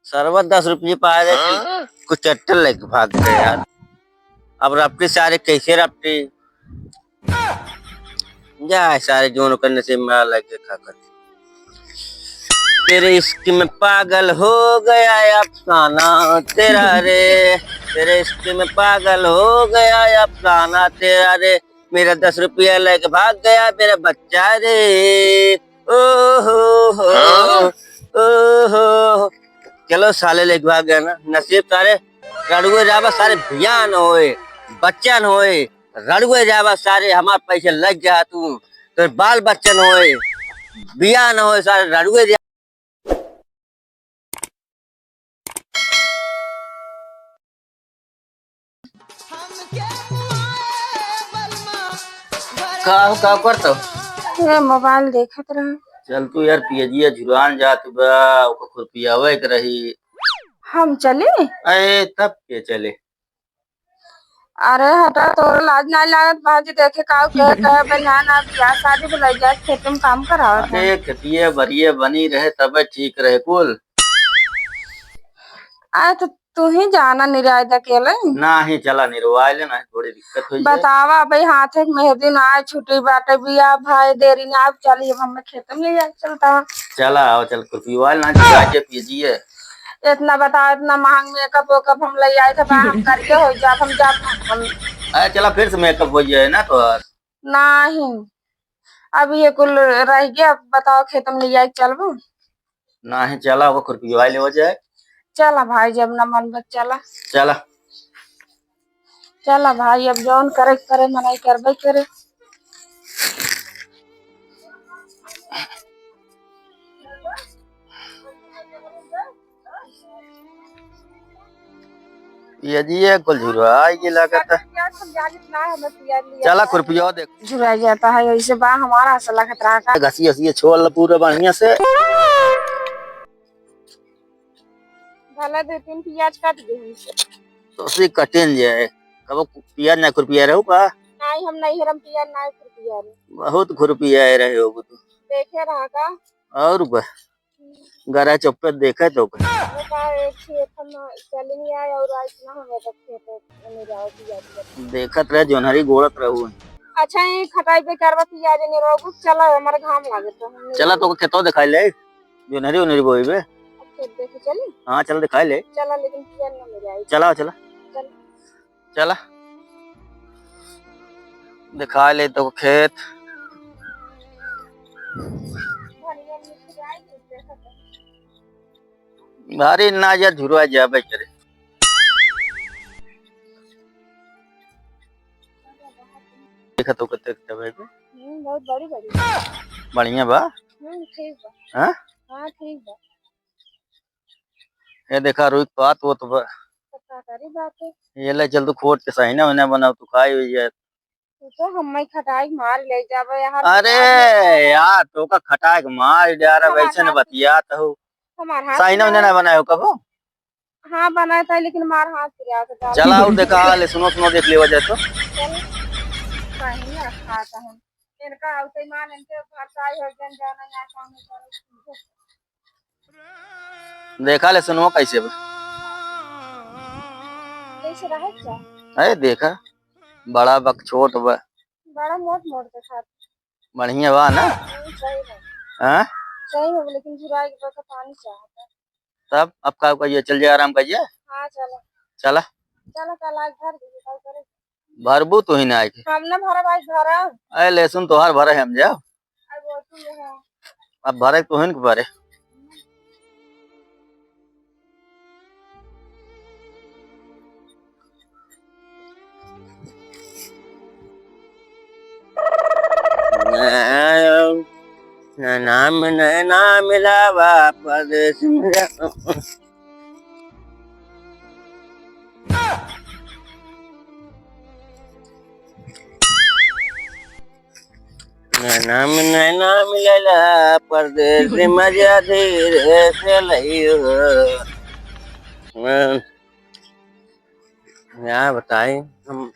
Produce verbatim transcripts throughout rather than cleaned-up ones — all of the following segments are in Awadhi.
सरवा दस रुपये पाए रहे, हाँ? कुछ चट्टल लेके भाग गए यार। अब रपटी सारे कैसे रपटी? जा सारे, जोन ओकर नसीब में लगे खा कर। तेरे इश्क में पागल हो गया अफसाना तेरा रे, तेरे इश्क में पागल हो गया अफसाना तेरा रे, मेरा दस रुपया लेके भाग गया मेरा बच्चा रे। ओ हो हो, हाँ? ओ हो हो। चलो साले लेके भाग गया ना, नसीब सारे रड़ुए जाबा सारे, बियान होए, बच्चन होए, रड़ुए जाबा सारे, हमार पैसे लग गया तू, तोर बाल बच्चन होए, बियान होए सारे, रड़ुए जा। का हो, का करत हो? ए, मोबाइल देखत रहा। चल तू यार, पियजिया झुरान जात बा, ओकर खुरपियावे के रही। हम चली? अरे, तब के चले? अरे हटा, तोर लाज नाहीं लागत बा जे देखे काऊ के कहे बनियान, अब बियाह शादी बुलाई जाए, खेते में काम करावत है। अरे खेतिये बरिये बनी रहे तबे ठीक रहे कुल। अरे तो तू ही जाना निराय द अकेले। नाहीं, चला निरवाए ले, नाहीं थोड़ी दिक्कत हो जाए। बतावा भाई, हाथे के मेहंदी ना आए, छुट्टी बाटे, बियाह भाई देरी ना, अब चली, अब हमें खेते में ले जाए चलता। चला आओ, चल कुल पिवाल ना, जाके पीजिए। इतना बताओ, इतना महंग मेकअप वेकअप हम ले आए थे, बा हम करके हो जाब, हम जाब, हम। अरे चला, फिर से मेकअप हो जाए ना तो। नाहीं, अब ये कुल रह गया, बताओ खेत में ले जाए के चलबो? नाहीं, चला, वो खुरपी वाले हो जाए। चला भाई, जब ना मन बस चला। चला। चला भाई, अब जौन करे के करे, मनई करबे करे। ये जी, ये कुल झुरवाई के लागत है। चला, खुरपिया देख। झुराई जाता है, ऐसे बा हमारा, ऐसा लगत रहा का। घसी, घसी, ये छोल पूरा बढ़िया से। भला दो तीन पियाज काट दे हमसे। तो उसी कटेन जाए। कबो पियाज ना खुरपिया रहो का? नाहीं, हम नैहर में पियाज ना खुरपिया रहे। बहुत खुरपिया रहे हो तू। देखे रहा का? और बा। गरा चुप्पे देखे तो का? वो का एक खेत हम चले नहीं आए और आज ना हमें तक खेत में जाओ पियाज काट। देखत रहे जोनहरी गोड़त रहू। अच्छा, ये खटाई पे करवा पियाज नहीं रहो, चला हमारे घाम लागत है, हम नहीं चला जाओ। तो खेतो दिखाई ले। जोनहरी उनहरी बोइबे। अच्छा, देखे चली? हाँ, चल दिखाई ले। चला, लेकिन पियर ना मिले आई। चला, चला। चल। चला। दिखाई ले तो खेत। भारी ना जा झुरवा जाबे करे। देखा तो कते कते भाई को। हम्म, बहुत बड़ी बड़ी। बढ़िया बा? हम्म, ठीक बा। हाँ? हाँ, ठीक बा। ये देखा रुई के पात वो तो बा। तो का करी बात है? ये ले चल तू खोट के सही ना होने बनाओ, तू खाई हुई है। तू तो हम खटाई के मार ले जाबे यार। अरे यार, तो का खटाई के मार जा रहा, हमार वैसे न हाथ बतियात हो। हमार हाथ सही ना होने ना बनाए हो कबो? हाँ, बनाए था, लेकिन मार हाथ से आके डाल चला और देखा, ले सुनो, सुनो, देख लेवा जाए तो। चल, कहीं ना खाता हूँ। इनका आउते मान, इनके घर का ही हो, जन जाना यहाँ काम है, करो। देखा ले सुनो कैसे बा। कैसे रहे क्या? अरे देखा, बड़ा बक छोट बा। बड़ा मोट मोट के साथ। बढ़िया बा ना? हम्म, सही बा। हाँ? सही बा, लेकिन जुराई के बा, पानी चाहता। तब अब का कहिए, चल जाए, आराम कहिए। हाँ, चलो। चला। चलो, कल आज भर दीजिए, कल करें। भरबू तू ही ना आके। हम ना भरब, आज भरब। अरे लहसुन तोहार भरे हम जाओ। अब वो तू यहाँ। अब भरे तू ही ना भरे। नैना में नैना मिलावा, परदेस में जा-, नैना में नैना मिलेला, परदेस में मजा धीरे से लइयो। मैं क्या बताई हम,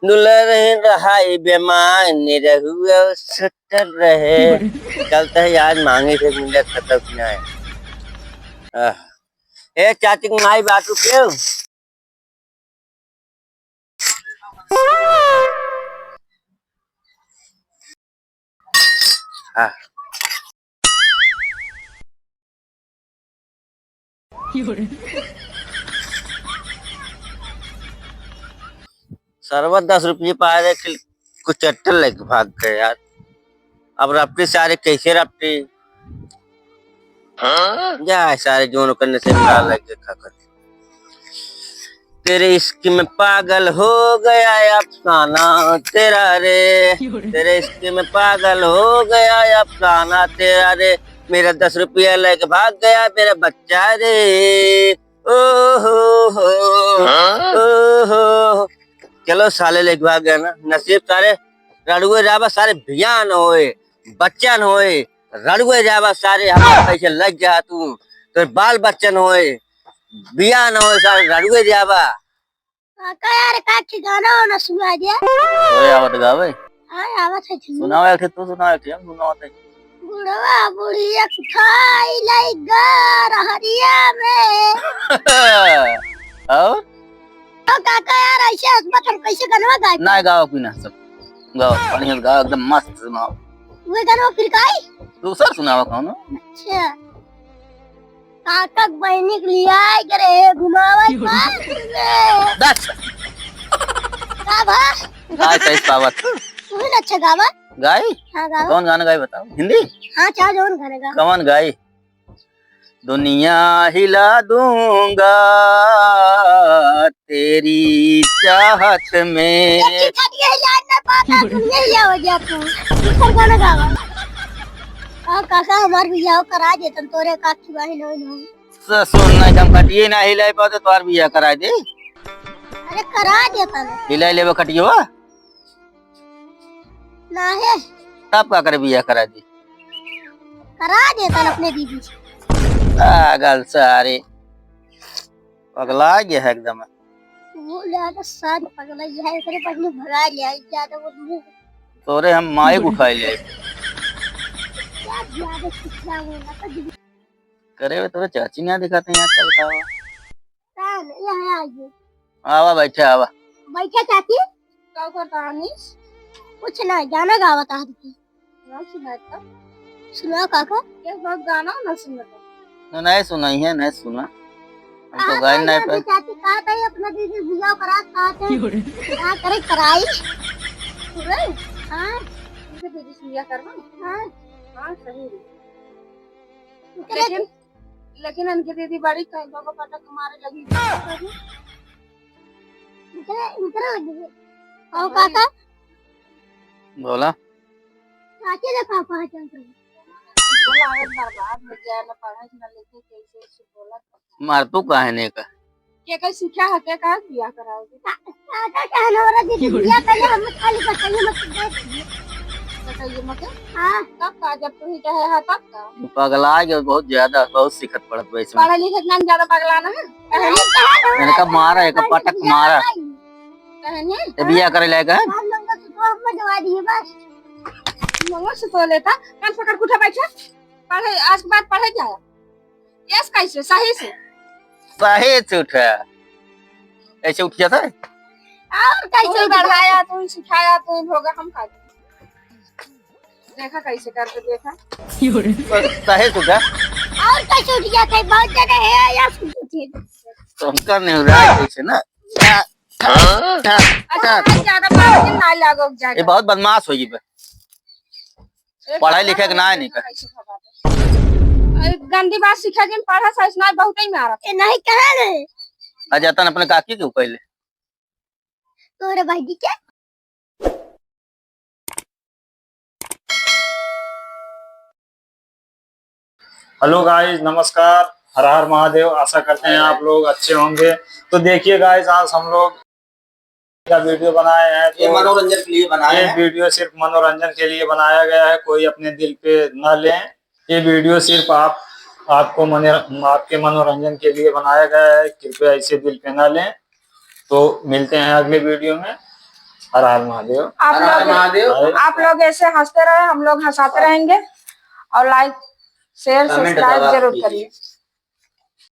दुलरहिन रहाई बेमान निरहुआ सुतल रहे। चलते हैं यार, मांगे से मिले खतम ना है। आह। ए चाची के माई बाटू केव? हाँ। सरवा दस रुपये पाए रहे कि कुछ चट्टल लेके भाग गए यार। अब रपटी सारे कैसे रपटी? हाँ? जा सारे जोन करने से ना लगे खा कर। तेरे इश्क में पागल हो गया अफसाना तेरा रे, तेरे इश्क में पागल हो गया अफसाना तेरा रे, मेरा दस रुपया लेके भाग गया मेरा बच्चा रे। ओ हो हो, हाँ? ओ हो हो। चलो साले लेके भाग गया ना, नसीब सारे रड़ुए जाबा सारे बियान होए, बच्चन होए, रड़ुए जाबा सारे हमार पैसे लग जा तू, तो बाल बच्चन होए, बियान होए सारे रड़ुए जाबा। काका यार, का ठिकाना हो ना सुना दिया। ओए आवत गावे। हाँ, आवत है ठीक। सुनाओ एक ठे, तू सुनाओ एक ठे, हम सुनाओ ते। बुढ़वा बुढ़िया खाई लाई गार हरिया में। और? तो काका यार, ऐसे हंसबा तो हम कैसे गनवा गाए? ना गाओ कोई ना सब। गाओ, बढ़िया गाओ, एकदम मस्त सुनाओ। वे गनवा फिर गाई? दूसर सुनाओ कौनो। अच्छा। काका के बहिनी के लियाए के रहे घुमावे पार्क में। दस। का भा? गाय कैसे पावत? तू ही ना अच्छा गावा। गाय? हाँ, गावा। कौन गाना गाय बताओ? हिंदी? हाँ, चाहे जौन गाना गावा। कौन गाय? दुनिया हिला दूंगा तेरी चाहत में। एक चीज खाली यही लाइन में बात है, दुनिया हिला हो गया तू। दूसर गाना गावा। और काका हमार बियाह करा देतन तोरे काकी बहिन होई न। स-, सुन ना, हम खटिए ना हिलाई पाते, तोहार बियाह कराए दे। अरे करा देतन। हिलाई लेबे खटियो? ना है। तब का करे बियाह कराए दे? करा देतन अपने दीदी से। पागल सारे। पगला गया है एकदम। वो ज्यादा साथ पगला गया है, एकरे पास में भगा लिया है, ज्यादा वो नहीं। तोरे हम माइक उठाए ले। क्या ज्यादा चिल्ला बोला तो करे वे तोरे चाची ना दिखाते हैं आजकल का। कौन? यहाँ आइए। आवा बैठे आवा। बैठे चाची। का करता हनीस? कुछ ना, गाना गावत आ रही। ना सुनाई तो। सुना काका। ये बहुत गाना ना सुनता। ना, नहीं सुनाई है, नहीं सुना। हम तो गाए नहीं पे। चाची कहा था, अपना दीदी बियाह करा कहा था। का करे कराई? हाँ। उनके दीदी से बियाह करवा? हाँ। हाँ, सही है। लेकिन लेकिन इनकी दीदी बड़ी कहीं बाबा पटक मारे लगी। इनकरे, इनकरे लगी। और काका? बोला। चाची ने पापा है चल रही। बोला, अगर बर्बाद हो गया ना, पढ़े ना लिखे, कैसे ऐसे बोला? मार तू काहे ने का? के कहीं सीखा है, के कहा बियाह कराओगे? काका कहने वाला दीदी बियाह पहले हम खाली बताइए मत। बताइए मत? हाँ। तब का, जब तू ही कहे है तब का? पगला गया बहुत ज्यादा, बहुत सिखत पड़त वैसे। पढ़े लिखे इतना ज्यादा पगला ना है। कहने? इनका मारा, एक पटक मारा। कहने? ये बियाह करे लायक है? हम लोग तो सुतवा में दवा दिए बस। मंगल सुतवा लेता, कान पकड़ के उठा बैठा। पढ़े, आज के बाद पढ़े जाए। यस, कैसे? सही से। सही से उठा। ऐसे उठ जाता है? और कैसे तू ही उठ जाता है? बढ़ाया, तू ही सिखाया, तू ही भोगा, हम का करी? देखा कैसे करके देखा। तो सही से उठा। और कैसे उठ जाता है? बहुत ज्यादा है या सुन उठे? तो हम कर नहीं रहा है कैसे ना? अच्छा, ज्यादा बात के ना लागो जाके। ये बहुत बदमाश हो गई बे। पढ़ाई लिखे के ना है नहीं का। अरे, गंदी बात सीखे जिन पढ़ा साइस ना बहुत ही मारा। ए, नहीं कहे रे। आ जाता न अपने काकी के पहले। तोरे भाई के। हेलो गाइस, नमस्कार, हर हर महादेव। आशा करते हैं आप लोग अच्छे होंगे। तो देखिए गाइस, आज हम लोग का वीडियो बनाए हैं, ये तो मनोरंजन के लिए बनाए ये हैं। वीडियो सिर्फ मनोरंजन के लिए बनाया गया है, कोई अपने दिल पे ना लें। ये वीडियो सिर्फ आप, आपको मनो-, आपके मनोरंजन के लिए बनाया गया है, कृपया इसे दिल पे ना लें। तो मिलते हैं अगले वीडियो में। हर हर महादेव। आप हर हर लोग, महादेव। आप लोग ऐसे हंसते रहे, हम लोग हंसाते रहेंगे। और like, share, comment subscribe दबा जरूर कीजिए। करिए।